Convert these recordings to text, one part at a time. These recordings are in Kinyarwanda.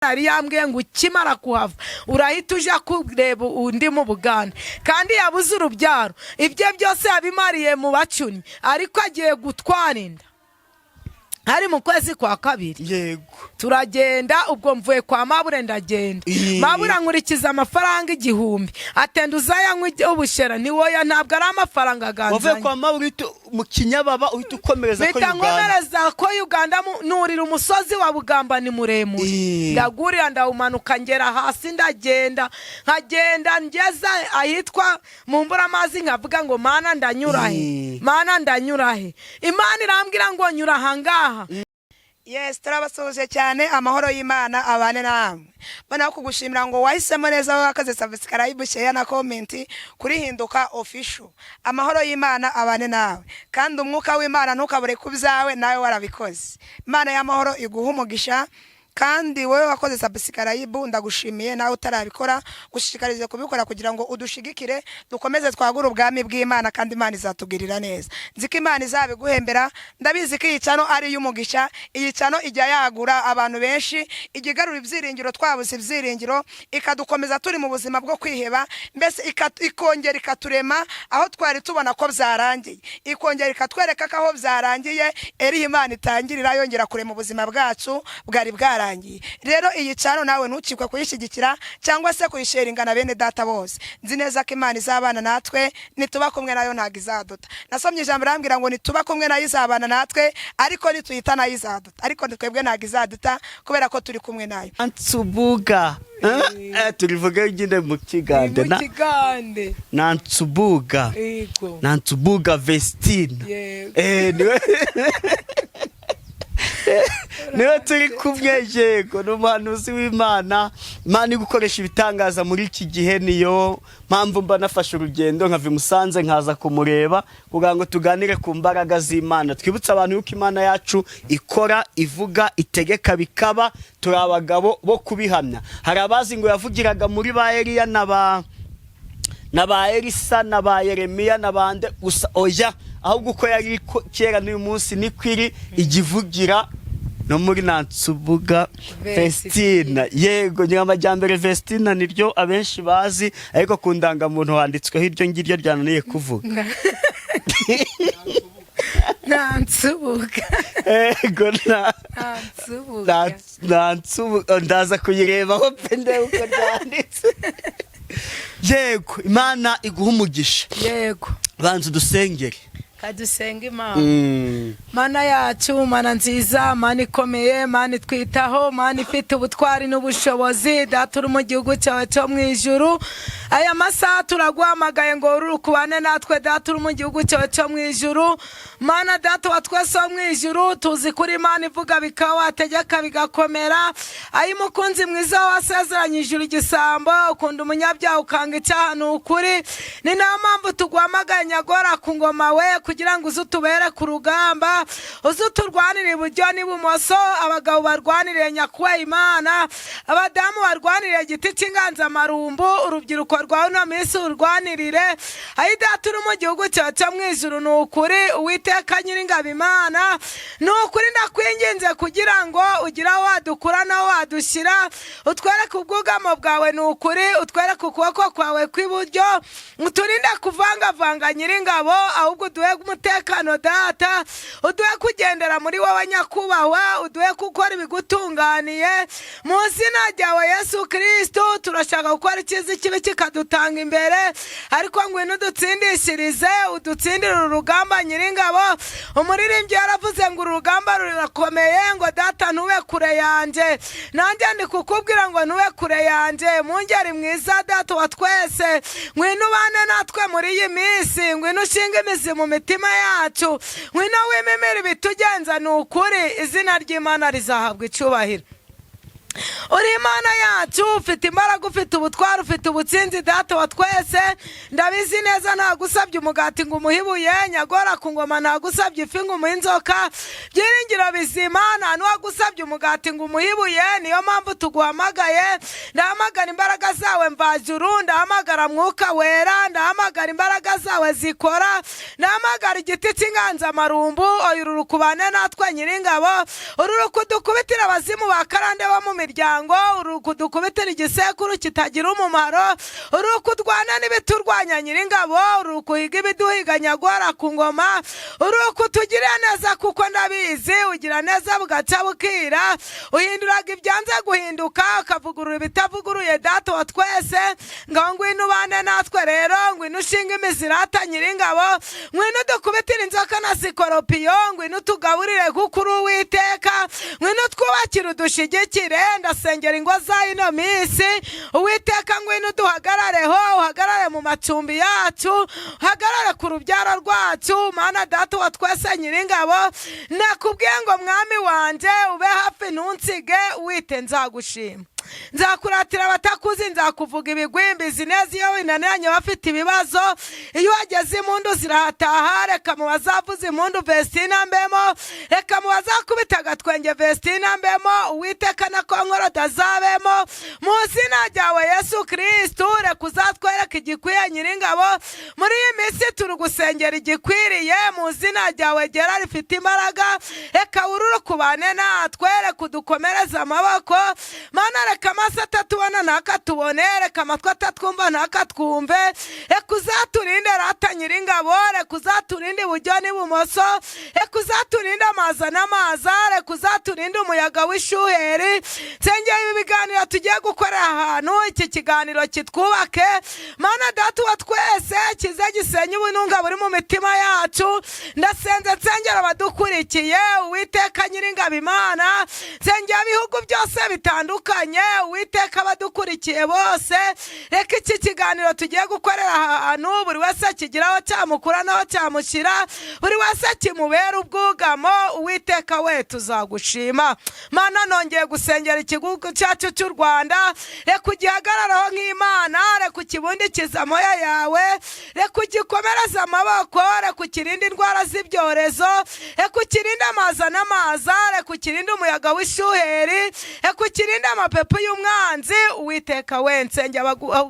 Yari yambwiye ngo ukimara kuhava urahita ujya kureba undi mu Buganda, kandi yabuze urubyaro. Ibyo byose yabimariye mu bacunnyi, ariko agiye gutwara inda. Hari mu kwezi kwa kabiri. Turagenda. Ubwo mvuye kwa mabure, ndagenda. Mabure nkurikiza amafaranga 1000, atenda uzayanywa ubushera. Ni woya, ntabwo ari amafaranga Wavuye ganzanye. kwa mabure mu Kinyababa, uhita ukomereza ko Mpita Uganda. nkomereza ko Uganda, nurira umusozi wa Bugamba, ni muremure. Ndagurira, ndawumanuka, ngera hasi, ndagenda, nkagenda ngeza ahitwa mu Mburamazi, nkavuga ngo: "Mana, ndanyura he? Mana, ndanyura he?" Imana irambwira ngo: "Nyura ahangaha." Yes, turabasuhuje cyane. Amahoro y'Imana abane namwe. Mbona kugushimira ngo wahisemo neza, wakoze subscribe, share na comment kuri Hinduka Official. Amahoro y'Imana abane nawe, kandi umwuka w'Imana ntukabure ku byawe, nawe warabikoze. Imana y'amahoro iguha umugisha. Kandi wowe wakoze subscribe, ndagushimiye. Nawe utarabikora, gushishikarize kubikora kugira ngo udushigikire, dukomeze twagure ubwami bw'Imana, kandi Imana izatugirira neza. Nzi ko Imana izabiguhembera. Ndabizi ko iyi channel ari iy'umugisha. Iyi channel ijya yagura abantu benshi, ijya igarura ibyiringiro twabuze ibyiringiro, ikadukomeza turi mu buzima bwo kwiheba, mbese ikongera ikaturema aho twari tubona ko byarangiye, ikongera ikatwereka ko aho byarangiye eriho Imana itangirira yongera kurema ubuzima bwacu bwari bwarangiye. Rero iyi channel nawe ntukikwe kuyishyigikira cyangwa se kuyisharinga na bene data bose. Nzi neza ko Imana izabana natwe. Nituba kumwe nayo, ntabwo izaduta. Nasomye ijambo rambwira ngo nituba kumwe nayo izabana natwe, ariko nituyita nayo izaduta. Ariko twebwe ntabwo izaduta kubera ko turi kumwe nayo. Nansubuga. Turivuga nyine mu Kigande. Mu Kigande. Nansubuga. Yego. Nansubuga Vestine. Yego. Niwe turi kumwe. Yego, ni umuhanuzi w'Imana. Imana iri gukoresha ibitangaza muri iki gihe. Niyo mpamvu mba nafashe urugendo nkava i Musanze nkaza kumureba kugira ngo tuganire ku mbaraga z'Imana, twibutse abantu yuko Imana yacu ikora, ivuga, itegeka bikaba. Turi abagabo bo kubihamya. Hari abazi ngo yavugiraga muri ba Eliya na ba Elisa na ba Yeremiya na bande gusa. Oya, ahubwo uko yari kera n'uyu munsi niko iri, ijya ivugira no muri Nansubuga Vestina. Yego, Nyiramajyambere Vestina niryo abenshi bazi, ariko ku ndangamuntu handitsweho iryo ngiryo ryananiye kuvuga. Nansubuga. Yego, na Nansubuga. Nansubuga. Ndaza kuyirebaho pe, ndebe uko ryanditse. Yego, Imana iguha umugisha. Yego. Banza udusengere. Kadusenga Imana. Mana yacu, Mana nziza, Mana ikomeye, Mana itwitaho, Mana ifite ubutwari n'ubushobozi, Data uri mu gihugu cyawe cyo mu ijuru, aya masaha turaguhamagaye ngo urukubane natwe. Data uri mu gihugu cyawe cyo mu ijuru, Mana Data wa twese wo mu ijuru, tuzi kuri Imana ivuga bikaba, wategeka bigakomera. Ayi mukunzi mwiza, wasezeranye ijuru igisambo, ukunda umunyabyaha ukanga icyaha. Ni ukuri, ni nayo mpamvu tuguhamagaye, nyagora ku ngoma we, kugira ngo uze utubere ku rugamba, uze uturwanire iburyo n'ibumoso. Abagabo barwaniriye nyakuwe Imana, abadamu barwaniriye igiti cy'inganzamarumbu, urubyiruko rwawe uno minsi urwanirire. Ayi Data uri mu gihugu cyawe cyo mu ijuru, ni ukuri, Uwiteka Nyiringabo Imana, ni ukuri ndakwinginze kugira ngo ugire aho wadukura n'aho wadushyira, utwereke ubwugamo bwawe, ni ukuri utwereke ukuboko kwawe kw'iburyo, uturinde kuvangavanga, Nyiringabo, ahubwo uduhe umutekano. Data, uduhe kugendera muri wowe. Nyakubahwa, uduhe gukora ibigutunganiye. Mu izina ryawe Yesu Kirisitu, turashaka gukora icyiza, ikibi kikadutanga imbere, ariko ngwino udutsindishirize, udutsindire uru rugamba, Nyiringabo. Umuririmbyi yaravuze ngo uru rugamba rurakomeye, ngo Data ntube kure yanjye. Nanjye ndi kukubwira ngo ntube kure yanjye, mungeri mwiza, Data wa twese. Ngwino ubane natwe muri iyi minsi, ngwino ushinge imizi mu mitima yacu, ngwino wimimire ibitugenza. Ni ukuri izina ry'Imana rizahabwa icyubahiro. Uri Imana yacu, ufite imbaraga, ufite ubutwari, ufite ubutsinzi, Data wa twese. Ndabizi neza, ntagusabye umugati ngo umuhe ibuye, nyagora ku ngoma, ntagusabye ifi ngo umuhe inzoka. Byiringiro bizima, nta n'uwagusabye umugati ngo umuhe ibuye. Niyo mpamvu tuguhamagaye. Ndahamagara imbaraga zawe mvajuru, ndahamagara Mwuka Wera, ndahamagara imbaraga zawe zikora, ndahamagara igiti cy'inganzamarumbu. Oya, uru rukubane natwe, Nyiringabo. Uru rukudukubitira abazimu ba karande bo mu miryango. imiryango, uri kudukubitira igisekuru kitagira umumaro, uri ukudwana n'ibiturwanya nyiringabo, uri ukuhiga ibiduhiga nyagora ku ngoma, uri ukutugirira neza kuko ndabizi ugira neza bugacya bukira, uhinduraga ibyanze guhinduka ukavugurura ibitavuguruye. Data wa twese, ngaho ngwino ubane natwe rero, ngwino ushinga imizi rata nyiringabo, ngwino udukubitire inzoka na sikoropiyo, ngwino utugaburire kuko uri Uwiteka, ngwino twubakire udushigikire. Ndasengera ingo za ino minsi, Uwiteka ngwino uduhagarareho, uhagarare mu macumbi yacu, uhagarare ku rubyaro rwacu. Mana Data wa twese nyiringabo, nakubwiye ngo mwami wanjye ube hafi ntunsige, wite nzagushima, nzakuratira abatakuzi, nzakuvuga ibigwi, mbizi neza iyo winaniranye bafite ibibazo, iyo wageze impundu zirahataha. Reka mu bazavuza impundu Vestina mbemo, reka mu bazakubita agatwenge Vestina mbemo, Uwiteka na konkoro azabemo mu izina ryawe Yesu Kirisitu. Reka uzatwereka igikwiye nyiringabo, muri iyi minsi turi gusengera igikwiriye mu izina ryawe gera rifite imbaraga. Reka wururu kubane natwe, reka udukomereze amaboko Mana, reka amaso atatubona ntakatubone, reka amatwi atatwumva ntakatwumve, reka uzaturinde rata nyiringabo, reka uzaturinde iburyo n'ibumoso, reka uzaturinde amaza n'amaza, reka uzaturinde umuyaga w'ishuheri. Nsengeye ibi biganiro tugiye gukorera ahantu, iki kiganiro kitwubake Mana Data wa twese, kize gisenye ubununga buri mu mitima yacu. Ndasenze nsengera abadukurikiye, Uwiteka nyiringabo Imana, nsengera ibihugu byose bitandukanye, Uwiteka abadukurikiye bose, reka iki kiganiro tugiye gukorera ahantu buri wese kigiraho cyamukura naho cyamushyira, buri wese kimubera ubwugamo. Uwiteka we, tuzagushima. Mana, nongeye gusengera igihugu cyacu cy'u Rwanda, reka ugihagararaho nk'Imana, reka ukibundikize amoya yawe, reka ugikomereze amaboko, reka ukirinde indwara z'ibyorezo, reka ukirinde amaza n'amaza, reka ukirinde umuyaga w'ishuheri, reka ukirinde amapepo y'umwanzi. Uwiteka we, nsenge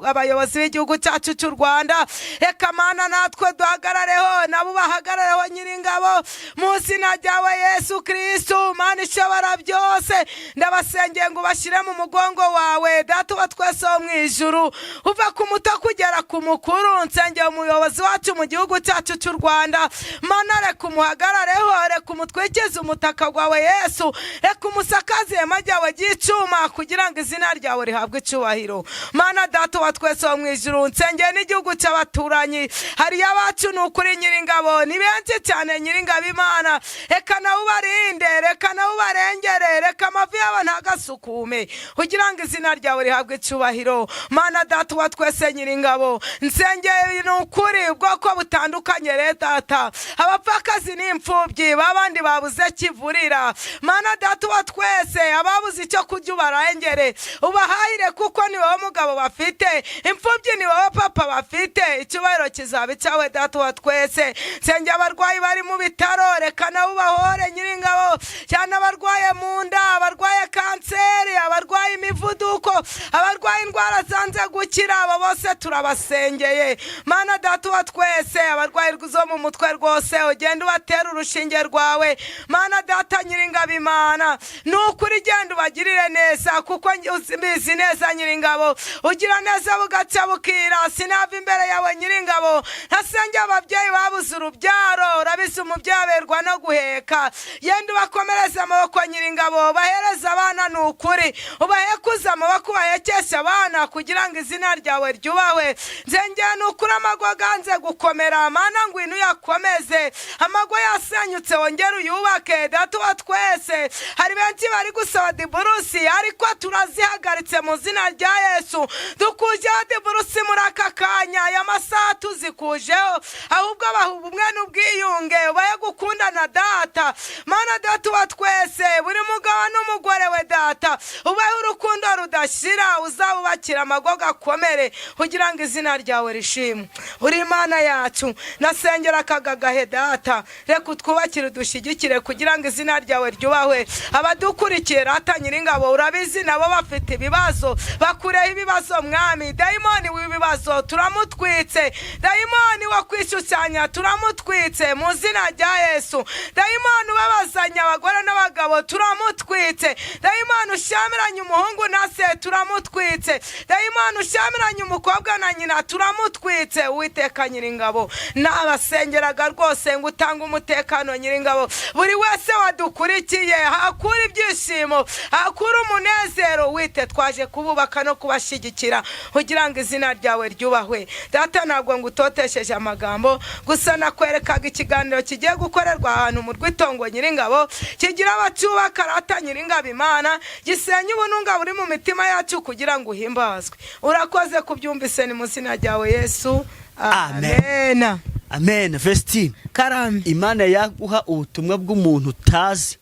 abayobozi b'igihugu cyacu cy'u Rwanda, reka Mana natwe duhagarareho nabo bahagarareho nyiringabo mu izina ryawe Yesu Kirisitu. Mana ishobora byose, ndabasengeye ngo ubashyire mu mugongo wawe Data wa twese wo mu ijuru, uva ku muto kugera ku mukuru. Nsengeye umuyobozi wacu mu gihugu cyacu cy'u Rwanda, Mana reka umuhagarareho, reka umutwikize umutaka wawe Yesu, reka umusakaze ihema ryawe ry'icyuma kugira ngo izina ryawe rihabwe icyubahiro. Mana Data wa twese wo mu ijuru, nsengeye n'igihugu cy'abaturanyi, hariyo abacu ni ukuri nyiringabo, ni benshi cyane nyiringabo Imana, reka nawe ubarinde, reka nawe ubarengere, reka amavi yabo ntagasukume kugira ngo izina ryawe rihabwe icyubahiro. Mana Data wa twese nyiringabo, nsengeye ni ukuri ubwoko butandukanye rero Data, abapfakazi n'imfubyi babandi babuze kivurira, Mana Data wa twese, ababuze icyo kurya ubarengere, ubahahire kuko ni wowe mugabo bafite, imfubyi ni wowe papa bafite, icyubahiro kizaba icyawe Data wa twese. Nsengeye abarwayi bari mu bitaro, reka nabo ubahore nyiringabo, cyane abarwaye mu nda, abarwaye kanseri, abarwaye imivuduko, abarwaye indwara zanze gukira, abo bose turabasengeye. Mana Data wa twese, abarwayi zo mu mutwe rwose ugenda ubatera urushinge rwawe. Mana Data nyiringabo Imana, ni ukuri genda ubagirire neza kuko mbizi neza nyiringabo ugira neza bugacya bukira. Sinava imbere yawe nyiringabo ntasengeye ababyeyi babuze urubyaro, urabizi umubyeyi aberwa no guheka, yenda ubakomereze amaboko nyiringabo, bahereze abana ni ukuri, ubahekuze amaboko, ubahekeshe abana kugira ngo izina ryawe ryubahwe. Nzengeye ni ukuri amago ganze gukomera, Mana ngwino uyakomeze, amago yasenyutse wongere uyubake. Data wa twese, hari benshi bari gusaba diburusi ariko turazihagaritse mu izina rya Yesu, dukujeho diburusi muri aka kanya, aya masaha tuzikujeho, ahubwo baha ubumwe n'ubwiyunge, bahe gukundana Data. Mana Data wa twese, buri mugabo n'umugore we Data, ubahe urukundo. budashira, uzabubakira amago gakomere kugira ngo izina ryawe rishimwe. Uri Imana yacu, nasengera akaga gahe data, reka utwubakire udushyigikire kugira ngo izina ryawe ryubahwe. Abadukurikiye rata nyiringabo urabizi, nabo bafite ibibazo, bakureho ibibazo mwami. Dayimoni w'ibibazo turamutwitse, dayimoni wo kwishushanya turamutwitse mu izina rya Yesu. Dayimoni ubabazanya abagore n'abagabo turamutwitse, dayimoni ushyamiranye umuhungu na se turamutwitse, dayimoni ushyamiranye umukobwa na nyina turamutwitse. Uwiteka nyiringabo, nabasengeraga rwose ngo utange umutekano nyiringabo, buri wese wadukurikiye hakura ibyishimo, hakura umunezero. Wite twaje kububaka no kubashyigikira kugira ngo izina ryawe ryubahwe. Data, ntabwo ngutotesheje amagambo, gusa nakwerekaga ikiganiro kigiye gukorerwa ahantu mu rw'itongo nyiringabo, kigira abacyubaka rata nyiringabo Imana, gisenya ubununga buri mu mitima yacu kugira ngo uhimbazwe. Urakoze kubyumvise, ni mu izina ryawe Yesu, Amen. amen. Amen. Vestine. Karame. Imana yaguha ubutumwa bw'umuntu utazi?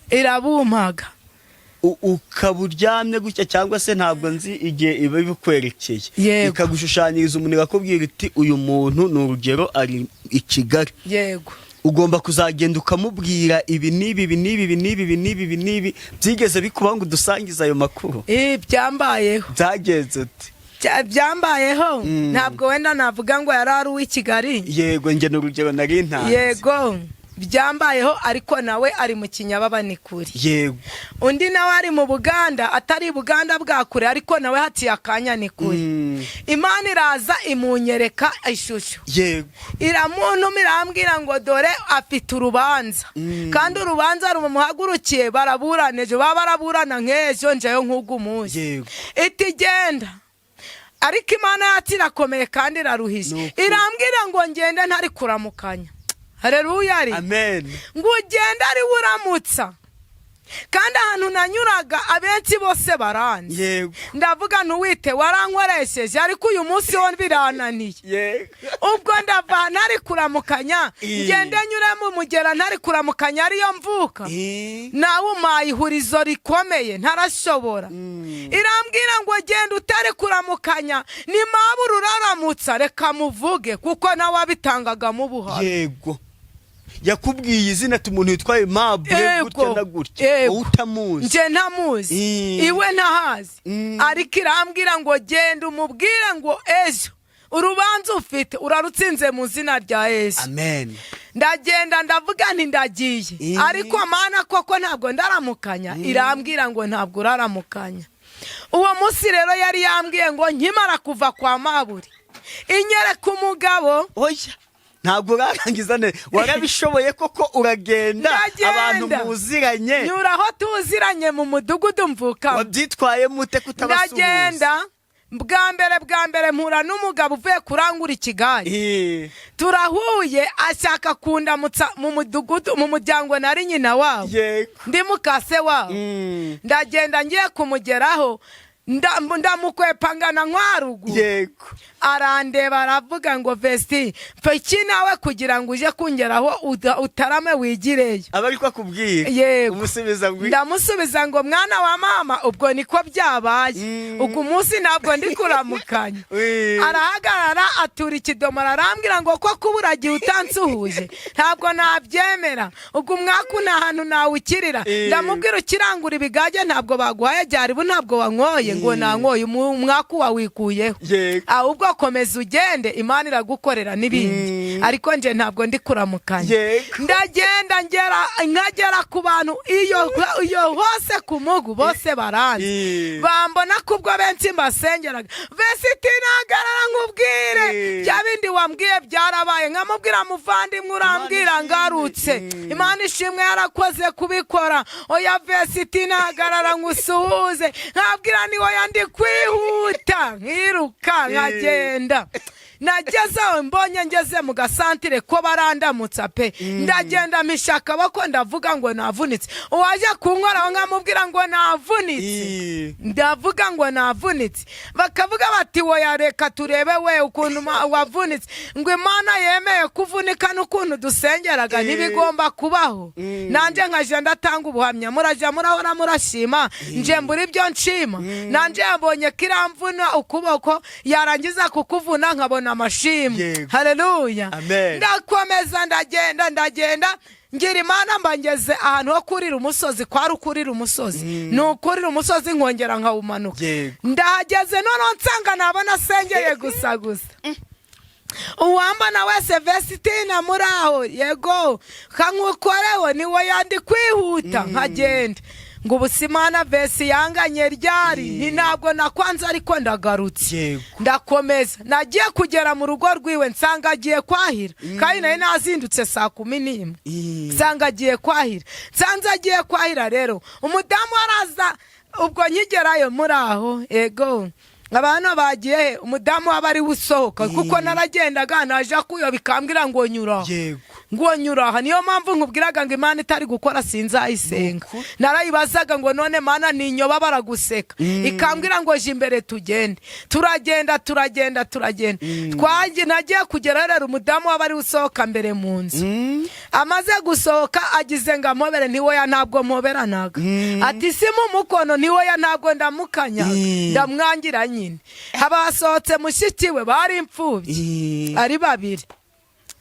Irabumpaga. Ukaba uryamye gutya, cyangwa se ntabwo nzi igihe iba ibikwerekeye, Yego. ikagushushanyiriza umuntu, ikakubwira iti: "Uyu muntu ni urugero ari i Kigali, ugomba kuzagenda ukamubwira ibi n'ibi, ibi n'ibi, ibi n'ibi, ibi n'ibi, ibi n'ibi." Byigeze bikubaho ngo udusangize ayo makuru? Byambayeho. Byagenze ute? Byambayeho. Ntabwo wenda navuga ngo yari ari uw'i Kigali. Yego, njye ni urugero nari ntanze. Yego, byambayeho, ariko nawe ari mu Kinyababa, ni kure. Undi nawe ari mu Buganda, atari Buganda bwa kure, ariko nawe haciye akanya, ni kure. Imana iraza imunyereka ishusho, iramuntuma, irambwira ngo dore afite urubanza, kandi urubanza rumuhagurukiye, baraburana ejo, baba baraburana nk'ejo, njayo nk'ubwo umunsi. Iti genda, ariko Imana yacu irakomeye kandi iraruhije. Ni ukuri. Irambwira ngo ngende ntari kuramukanya. Hareruya ari. Amen. Ngo ugende ari we uramutsa, kandi ahantu nanyuraga abenshi bose baranzi. Ndavuga ntuwite warankoresheje, ariko uyu munsi wo birananiye. Ubwo ndava ntari kuramukanya, ngende nyure mu mugera ntari kuramukanya, ariyo mvuka. Nawe umpaye ihurizo rikomeye ntarashobora. Irambwira ngo genda utari kuramukanya, ni mabura uraramutsa, reka muvuge kuko nawe abitangagamo ubuhamya. Yego, yakubwiye izina ati umuntu witwa Aimable gutya na gutya, wowe utamuzi. Nje ntamuzi, iwe ntahazi, ariko irambwira ngo genda umubwire ngo ejo urubanza ufite urarutsinze mu izina rya Yesu. Amen. Ndagenda, ndavuga nti ndagiye, ariko Mana koko ntabwo ndaramukanya. Irambwira ngo ntabwo uraramukanya. Uwo munsi rero yari yambwiye ngo nkimara kuva kwa maburi, inyereka umugabo. Oya, ntabwo urarangiza neza. Warabishoboye koko, uragenda? Ndagenda. Abantu muziranye? Nyura aho tuziranye mu mudugudu mvukamo. Wabyitwayemo ute kutabasuhuza? Ndagenda, bwa mbere mpura n'umugabo uvuye kurangura ikigare. Turahuye, ashaka kundamutsa mu mudugudu, mu muryango nari nyina wabo, ndi mukase wabo. Ndagenda, ngiye kumugeraho ndamukwepa ngana nkwaruguru. Arandeba, aravuga ngo: "Vesti, iki nawe kugira ngo uje kungeraho utarame wigireyo?" Aba ariko akubwira? Yego. Umusubiza ngo? Ndamusubiza ngo: "Mwana wa mama, ubwo niko byabaye, ubwo umunsi ntabwo ndi kuramukanya." Arahagarara, atura ikidomoro, arambwira ngo: "Ko kubura gihe utansuhuje ntabwo nabyemera, ubwo umwaka nta hantu nawukirira." Ndamubwira: "Ukirangura ibigage ntabwo baguhaye byaribu, ntabwo wanyoye?" Ngo: "Nanyoye." Umwaka wawikuyeho. Ahubwo komeza ugende, Imana iragukorera n'ibindi, ariko nje ntabwo ndi kuramukanya. Ndagenda, ngera nkagera ku bantu iyo iyo hose ku mugu bose baranzi, bambona kubwo benshi mbasengeraga: "Vesitina, hagarara nkubwire, bya bindi wambwiye byarabaye." Nkamubwira: "Muvandimwe, urambwira ngarutse, Imana ishimwe yarakoze kubikora." "Oya Vesitina, hagarara nkusuhuze." Nkabwira ni: "Oya, ndi kwihuta." Nkiruka nkagenda. Nagezeho mbonye ngeze mu gasantire ko barandamutsa pe, ndagenda mpisha akaboko, ndavuga ngo navunitse. Uwaje kunkoraho nkamubwira ngo navunitse, ndavuga ngo navunitse, bakavuga bati woya, reka turebe we ukuntu wavunitse. Ngo Imana yemeye kuvunika n'ukuntu dusengeraga ntibigomba kubaho. Nanjye nkajya ndatanga ubuhamya, murajya murahora murashima, nje mbura ibyo nshima. Nanjye yabonye ko iramvuna ukuboko, yarangiza kukuvuna nkabona amashimwe. Haleluya. Amen. Ndakomeza ndagenda, ndagenda, ngira Imana mba ngeze ahantu ho kurira umusozi. Kwari ukurira umusozi, ni ukurira umusozi nkongera nkawumanuka. Ndahageze noneho nsanga nabona asengeye gusa gusa. Uwambona wese, "Vesitina, muri aho?" "Yego, kankukoreho." Niwo yandi kwihuta nkagenda ngo ubusimana vesi yanganye ryari, nti ntabwo nakwanze ariko ndagarutse. Ndakomeza, nagiye kugera mu rugo rwiwe nsanga agiye kwahira, kandi nari nazindutse saa 11. Nsanga agiye kwahira, nsanze agiye kwahira. Rero umudamu araza, ubwo nkigerayo, "Muri aho?" "Ego." "Abantu bagiye he?" Umudamu waba ari we usohoka, kuko naragendaga naja kuyo bikambwira ngo nyura, ngo nyura aha. Niyo mpamvu nkubwiraga ngo Imana itari gukora sinzayisenga. Narayibazaga ngo none Mana, ninyoba baraguseka? Ikambwira ngo jya imbere tugende. Turagenda, turagenda, turagenda, twagiye, nagiye kugera rero umudamu waba ari we usohoka mbere mu nzu. Amaze gusohoka agize ngo ampobere, ntiwoya, ntabwo mpoberanaga. Ati si mu mukono, ntiwoya, ntabwo ndamukanyaga. Ndamwangira nyine. Haba hasohotse mushiki we, bari imfubyi ari babiri.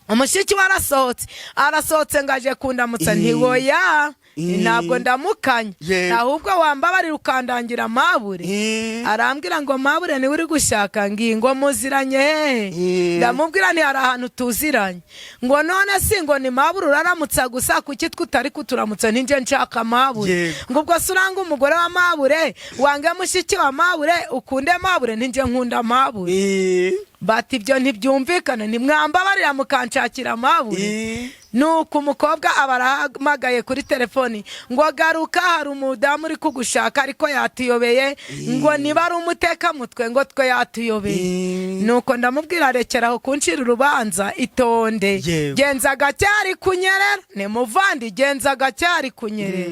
Umushiki we arasohotse, arasohotse ngo aje kundamutsa, ntiwoya, ntabwo ndamukanya. Ahubwo wambabarira ukandangira mabure. Arambwira ngo mabure niwe uri gushaka, ngingo muziranye hehe? Ndamubwira nti hari ahantu tuziranye. Ngo none si ngo ni mabure uraramutsa gusa, kuki tutari kuturamutsa? Ninjye nshaka mabure. Ngo ubwo se uranga umugore wa mabure, wange mushiki wa mabure, ukunde mabure? Ninjye nkunda mabure. Bati ibyo ntibyumvikana, ntimwambabarira mukanshakira mabure? Nuko umukobwa aba arahamagaye kuri telefoni ngo garuka, hari umudamu uri kugushaka, ariko yatuyobeye, ngo niba ari umutekamutwe, ngo twe yatuyobeye. Nuko ndamubwira rekeraho kuncira urubanza, itonde. Genza gake ari kunyerera, ni muvandi, genza gake ari kunyerera.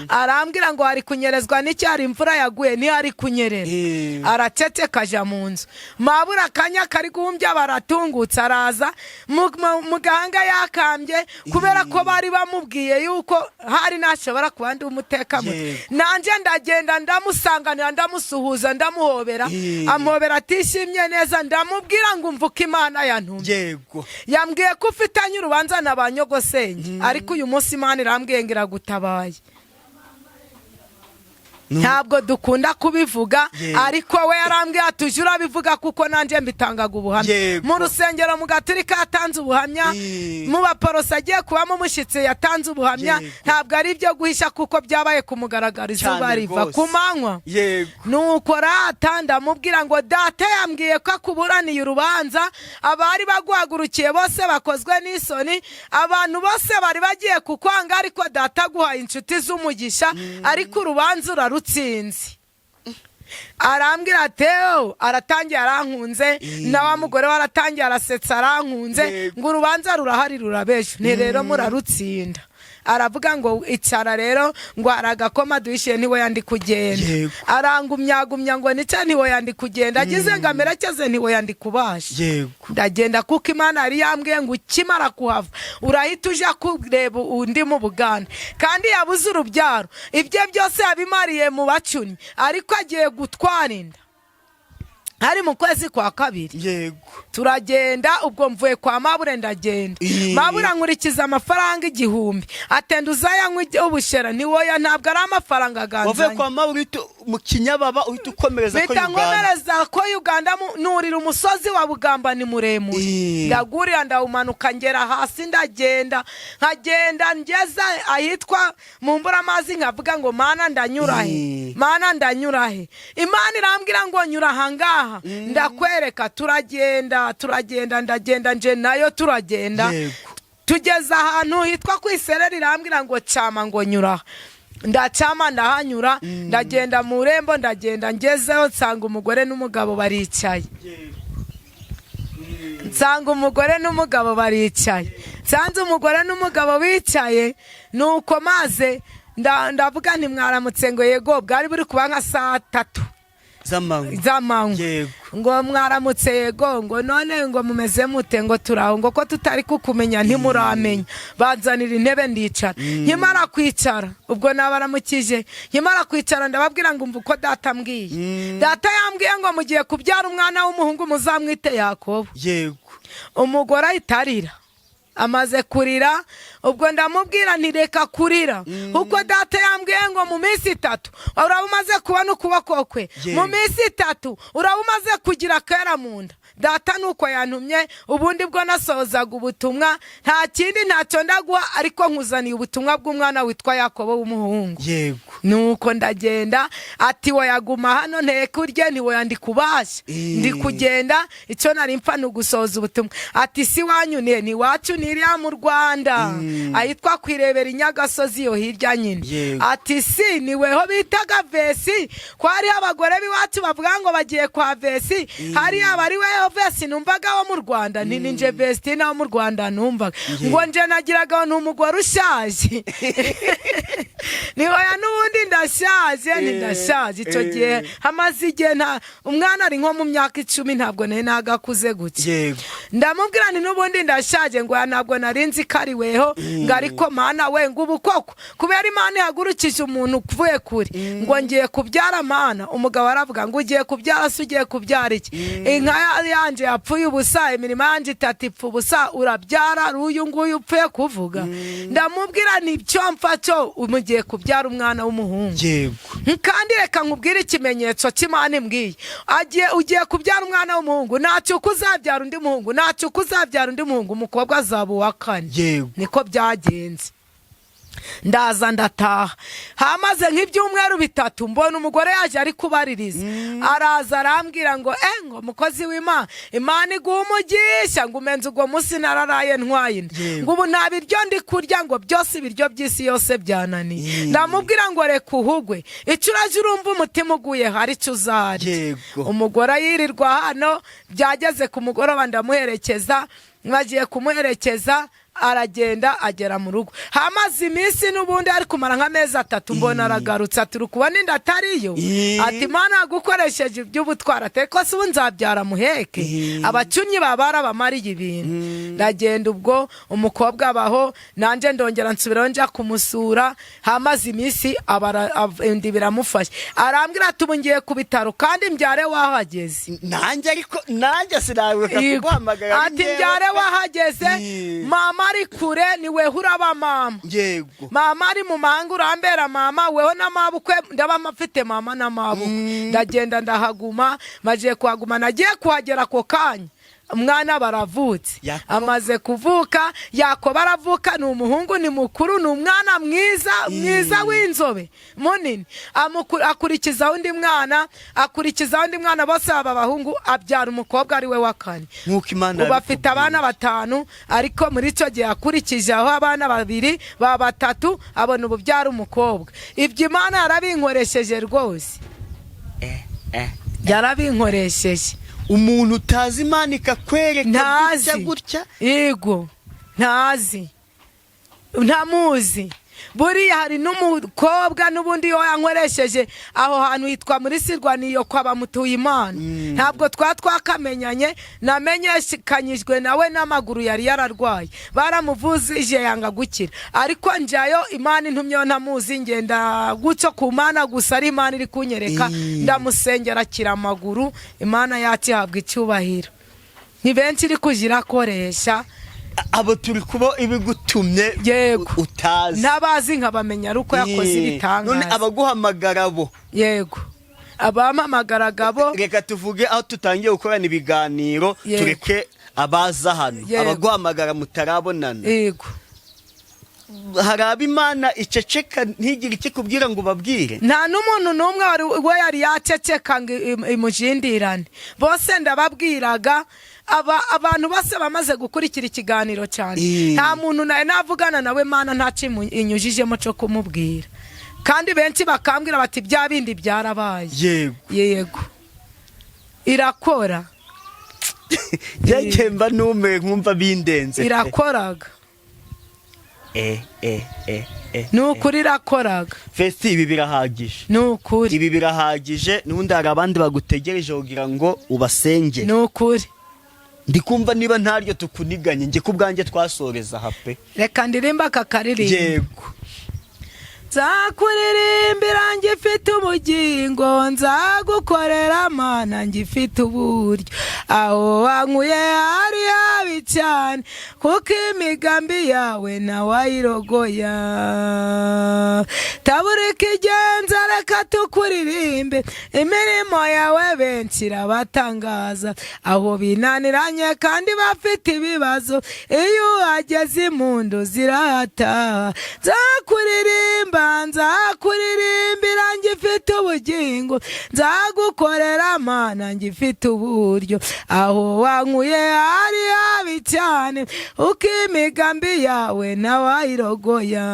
Arambwira ngo hari kunyerezwa n'icyari, imvura yaguye niyo ari kunyerera. Araceceka, aja mu nzu. Mabura akanya kari guhumbya, baratungutse, araza mu gahanga yakambye, kubera ko bari bamubwiye yuko hari ntashobora kuba ndi umutekamutwe. Nanjye ndagenda, ndamusanganira, ndamusuhuza, ndamuhobera. Amuhobera atishimye neza. Ndamubwira ngo umva uko Imana yantumye. Yambwiye ko ufitanye urubanza na ba nyogosenge, ariko uyu munsi Imana irambwiye ngo iragutabaye. Ntabwo dukunda kubivuga, ariko we yarambwiye ati ujye urabivuga, kuko nanjye mbitangaga ubuhamya. Mu rusengero mu Gaturika yatanze ubuhamya, mu Baporoso agiye kubamo umushyitsi yatanze ubuhamya. Ntabwo ari ibyo guhisha, kuko byabaye ku mugaragaro, izuba riva ku manywa. Nuko rata ndamubwira ngo data yambwiye ko akuburaniye urubanza, abari baguhagurukiye bose bakozwe n'isoni, abantu bose bari bagiye kukwanga, ariko data aguhaye inshuti z'umugisha, ariko urubanza urarutsinze. Arambwira ati "Ewo," aratangiye arankunze, na wa mugore we aratangiye arasetsa, arankunze. Ngo urubanza rurahari rurabesha, ni rero murarutsinda. Aravuga ngo icara rero, ngo hari agakoma duhishiye, ntiwe yandi kugenda. Arangumyagumya ngo nica, ntiwe yandi kugenda. Agize ngo amerekeze, ntiwe yandi kubasha. Ndagenda, kuko Imana yari yambwiye ngo ukimara kuhava urahita uja kureba undi mu Buganda. Kandi yabuze urubyaro, ibye byose yabimariye mu bacunyi, ariko agiye gutwara inda, hari mu kwezi kwa kabiri. Turagenda, ubwo mvuye kwa mabure ndagenda. Mabure ankurikiza amafaranga 1000, atenda uzayanywa ubushera, ntiwoya, ntabwo ari amafaranga Wavuye aganzanye. kwa mabure mu Kinyababa uhita ukomereza ko Mpita Uganda? nkomereza ko Uganda, nurira umusozi wa Bugamba, ni muremure. Ndagurira, ndawumanuka, ngera hasi, ndagenda, nkagenda ngeza ahitwa mu Mburamazi, nkavuga ngo Mana ndanyura he? Mana ndanyura he? Imana irambwira ngo nyura ahangaha ndakwereka. Turagenda, turagenda, ndagenda nje nayo, turagenda. Tugeze ahantu hitwa ku Isereri, irambwira ngo cama, ngo nyura. Ndacama, ndahanyura, ndagenda mu rembo, ndagenda ngezeho nsanga umugore n'umugabo baricaye. Nsanga umugore n'umugabo baricaye. Nsanze umugore n'umugabo bicaye, nuko maze ndavuga nti: "Mwaramutse?" Ngo: "Yego." Bwari buri kuba nka saa 3 z'amanywa. Z'amanywa. Ngo: "Mwaramutse?" "Yego." Ngo: "None ngo mumeze mute?" Ngo: "Turaho." Ngo: "Ko tutari kukumenya?" "Ntimuramenya." Banzanira intebe ndicara. Nkimara kwicara, ubwo nabaramukije, nkimara kwicara ndababwira ngo: "Umva uko data ambwiye. Data yambwiye ngo mugiye kubyara umwana w'umuhungu, muzamwite Yakobo." Umugore ahita arira. Amaze kurira, ubwo ndamubwira nti: "Reka kurira, kuko data yambwiye ngo mu minsi 3 uraba umaze kubona ukuboko kwe." "Mu minsi 3 uraba umaze kugira akera mu nda. Data nuko yantumye." Ubundi bwo nasohozaga ubutumwa, nta kindi, ntacyo ndaguha, ariko nkuzaniye ubutumwa bw'umwana witwa Yakobo w'umuhungu. Nuko ndagenda. Ati: "Wayaguma hano nteke urye." "Ntiwoya, ndi kubashya, ndi kugenda, icyo nari mpfa ni ugusohoza ubutumwa." Ati: "Si wanyu ni iwacu, ni iriya mu Rwanda, ahitwa kwirebera inyagasozi yo hirya nyine." Ati: "Si ni weho bitaga Vesi, ko hariho abagore b'iwacu bavuga ngo bagiye kwa Vesi, hariya aba ari weho Vesi numvaga wo mu Rwanda?" Nti: "Ni nje Vestina wo mu Rwanda numvaga." Ngo: "Nje nagiraga ni umugore ushaje." "Ni hoya, n'ubundi ndashaje." "Ni ndashaje." Icyo gihe hamaze igihe nta umwana ari nko mu myaka 10, ntabwo nari nagakuze gutya. Ndamubwira nti: "N'ubundi ndashaje." Ngo: "Oya, ntabwo nari nzi ko ari weho." Ngo: "Ariko Mana we," ngo: "ubu koko kubera Imana ihagurukije umuntu uvuye kure, ngo ngiye kubyara Mana." Umugabo aravuga ngo: "Ugiye kubyara se, ugiye kubyara iki? Inka yanje yapfuye ubusa, imirimo yanjye itatu ipfa ubusa, urabyara uyu nguyu upfuye kuvuga?" Ndamubwira nti: "Icyo mpfa cyo mugiye kubyara umwana w'umuhungu." "Kandi reka nkubwire ikimenyetso cy'Imana imbwiye. Agiye, ugiye kubyara umwana w'umuhungu, ntacyo uko uzabyara undi muhungu, ntacyo uko uzabyara undi muhungu, umukobwa azaba uwa kane." Niko byagenze. Ndaza ndataha. Hamaze nk'ibyumweru 3, mbona umugore yaje ari kubaririza. Araza arambwira ngo: "Ngo mukozi w'Imana, Imana iguha umugisha," ngo: "umenze ubwo munsi nararaye ntwaye inda." Ngo: "Ubu nta biryo ndi kurya," ngo: "byose, ibiryo by'isi yose byananiye." Ndamubwira ngo: "Reka uhugwe, icyo urajya urumva umutima uguye hari icyo uzarya." Umugore yirirwa hano. Byageze ku mugoroba ndamuherekeza. Bagiye kumuherekeza, aragenda agera mu rugo. Hamaze iminsi n'ubundi ari kumara nk'amezi 3, mbona aragarutse. Ati: "Uri kubona inda atariyo?" Ati: "Imana yagukoresheje iby'ubutwara." Ati: "Ko se ubu nzabyara muheke?" Abacunnyi baba barabamariye ibintu. Ndagenda, ubwo umukobwa abaho, nanjye ndongera nsubirayo njya kumusura. Hamaze iminsi inda biramufashe. Arambwira ati: "Ubu ngiye ku bitaro kandi mbyare wahageze." Nanjye, ariko nanjye sinabuka kuguhamagara ari Ati: njyewe. "Mbyare wahageze." "Mama ari kure, ni weho uraba mama. Mama ari mu mahanga, urambera mama, weho n'amabukwe ndaba mfite mama n'amabukwe." Ndagenda ndahaguma. Maze kuhaguma, nagiye kuhagera ako kanya umwana baravutse. Yakobo. Amaze kuvuka, Yakobo aravuka, ni umuhungu, ni mukuru, ni umwana mwiza mwiza w'inzobe munini. Akurikizaho undi mwana, akurikizaho undi mwana, bose baba abahungu. Abyara umukobwa ari we wa kane. Nk'uko Imana Ubu afite yabikubwiye. abana batanu, ariko muri icyo gihe akurikije aho abana babiri ba batatu, abona ububyara umukobwa. Ibyo Imana yarabinkoresheje rwose. Yarabinkoresheje. Umuntu utazi, Imana ikakwereka Ntazi. gutya gutya. Yego, ntazi, ntamuzi. Buriya hari n'umukobwa n'ubundi iyo yankoresheje aho hantu hitwa muri Sirwaniyo kwa bamutuye Imana. Ntabwo twakamenyanye, namenyekanyijwe nawe n'amaguru yari yararwaye, baramuvuzije yanga gukira. Ariko njyayo Imana intumyeho ntamuzi, ngenda gutyo ku Mana gusa, ari Imana iri kunyereka. Ndamusengera akira amaguru. Imana yacu ihabwa icyubahiro. Ni benshi iri kujya irakoresha. Abo turi kuba ibigutumye utazi. Ntabazi, nkabamenya ari uko yakoze None ibitangaza. abaguhamagara bo? Yego, abampamagaraga bo. Reka tuvuge aho tutangiye gukorana ibiganiro. Tureke abaza hano. Abaguhamagara mutarabonana. Hari abo Imana iceceka ntigire ikikubwira ngo ubabwire? Nta n'umuntu n'umwe wari we yari yaceceka ngo imujindirane. Bose ndababwiraga. Abantu bose bamaze gukurikira ikiganiro cyane, nta muntu nawe navugana nawe Mana ntacyo inyujijemo cyo kumubwira. Kandi benshi bakambwira bati: "Bya bindi byarabaye." Yego, irakora. Njye mba numiwe, nkumva bindenze pe. Irakoraga. Eh, eh, eh, eh. Ni ukuri, irakoraga. Vesti, ibi birahagije. Ni ukuri. Ibi birahagije. N'ubundi hari abandi bagutegereje kugira ngo ubasengere. Ni ukuri. Ndi kumva niba ntaryo tukuniganye, njye ku bwanjye twasoreza aha pe. Reka ndirimba aka karirimbo. Yego. Nzakuririmbira ngifite ubugingo, nzagukorera Mana ngifite uburyo. Aho wankuye hari habi cyane, kuko imigambi yawe nawayirogoya. Taburika igenza, reka tukuririmbe imirimo yawe, benshi irabatangaza. Aho binaniranye kandi bafite ibibazo, iyo uhageze impundu zirahataha. Nzakuririmba, nzakuririmbira ngifite ubugingo, nzagukorera Mana ngifite uburyo. Aho wankuye hari habi cyane, uko imigambi yawe nawayirogoya.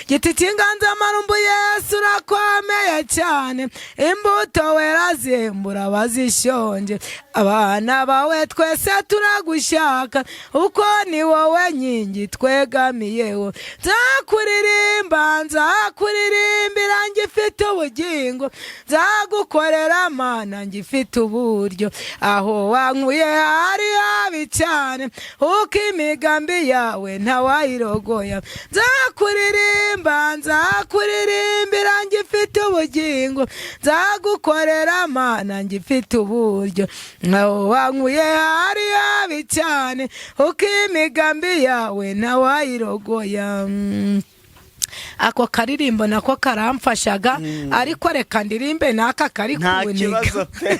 Giti cy'inganzamarumbu, Yesu urakomeye cyane. Imbuto wera zembura abazishonje. Abana bawe twese turagushaka, uko ni wowe nkingi twegamiyeho. Nzakuririmba, nzakuririmbira ngifite ubugingo, nzagukorera Mana ngifite uburyo. Aho wankuye hari habi cyane, uko imigambi yawe ntawayirogoya. Nzakuririmba, nzakuririmbira ngifite ubugingo, nzagukorera Mana ngifite uburyo. Aho wankuye hari habi cyane, uko imigambi yawe ntawayirogoya. Ako karirimbo nako karamfashaga, ariko reka ndirimbe n'aka kari Nta kuniga. kibazo pe.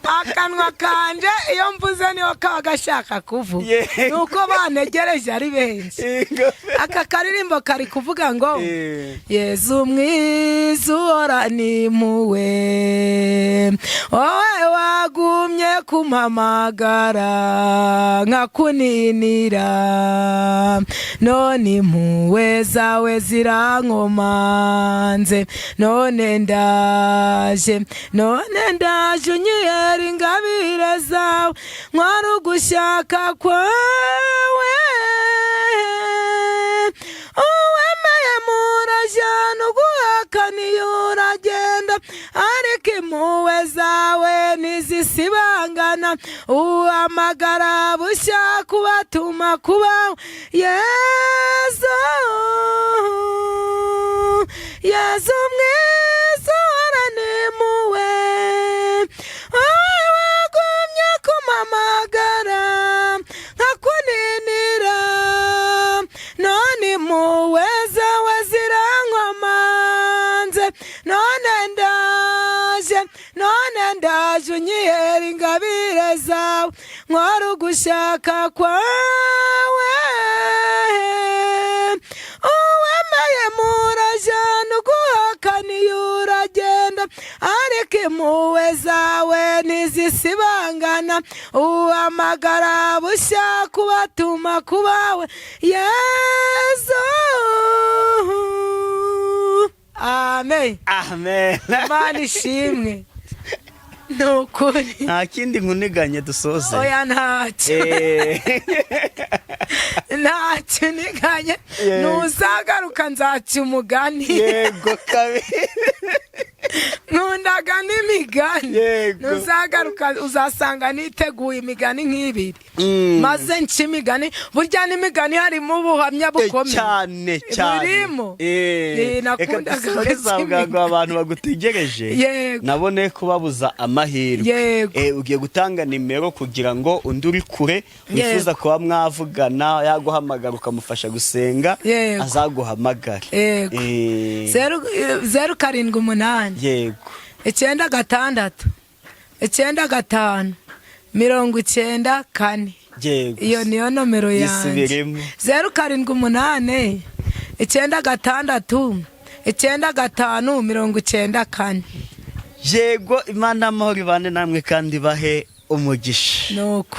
Akanwa kanje iyo mvuze niho kaba gashaka kuvuga. Nuko bantegereje ari benshi. Aka karirimbo kari kuvuga ngo: Yezu mwiza uhorana impuhwe, wowe wagumye kumpamagara nkakuninira, none impuhwe zawe zirankomanze. None ndaje, none ndaje, unyihera ingabire zawe, nkora ugushaka kwawe. Uwemeye murajyana, uguhakaniye uragenda, ariko impuhwe zawe ntizisibangana. Uhamagara bushya kubatuma kubaho. Yezu, Yezu mwiza uhorana impuhwe, wowe wagumye kumpamagara nkakuninira, none impuhwe zawe zirankomanze. None ndaje, none ndaje, unyihera ingabire zawe, nkora ugushaka kwawe. Uwemeye murajyana, uguhakaniye uragenda, ariko impuhwe zawe ntizisibangana. Uhamagara bushya kubatuma kubawe. Yezu, amen. Amen. Imana ishimwe, ni ukuri. Nta kindi nkuniganye, dusoze. Oya, ntacyo. Ntacyo niganye. Ntuzagaruka, nzaca umugani. Yego kabiri. Nkundaga n'imigani. Ntuzagaruka, uzasanga niteguye imigani nk'ibiri, maze nca imigani. Burya n'imigani harimo ubuhamya bukomeye. Cyane cyane. Burimo. Reka Nakundaga dusoreze guca aho ngaho, imigani. abantu bagutegereje. Nabone kubabuza amahirwe. Ugiye gutanga nimero kugira ngo undi uri kure wifuza kuba mwavugana, yaguhamagara ukamufasha gusenga, azaguhamagare. Yego. 0 0 7 8 9 6 9 5 94. Iyo niyo nomero yanjye. Yisubiremo. 0 7 8 9 6 9 5 94. Yego, Imana amahoro ibane namwe kandi bahe umugisha. Ni uku.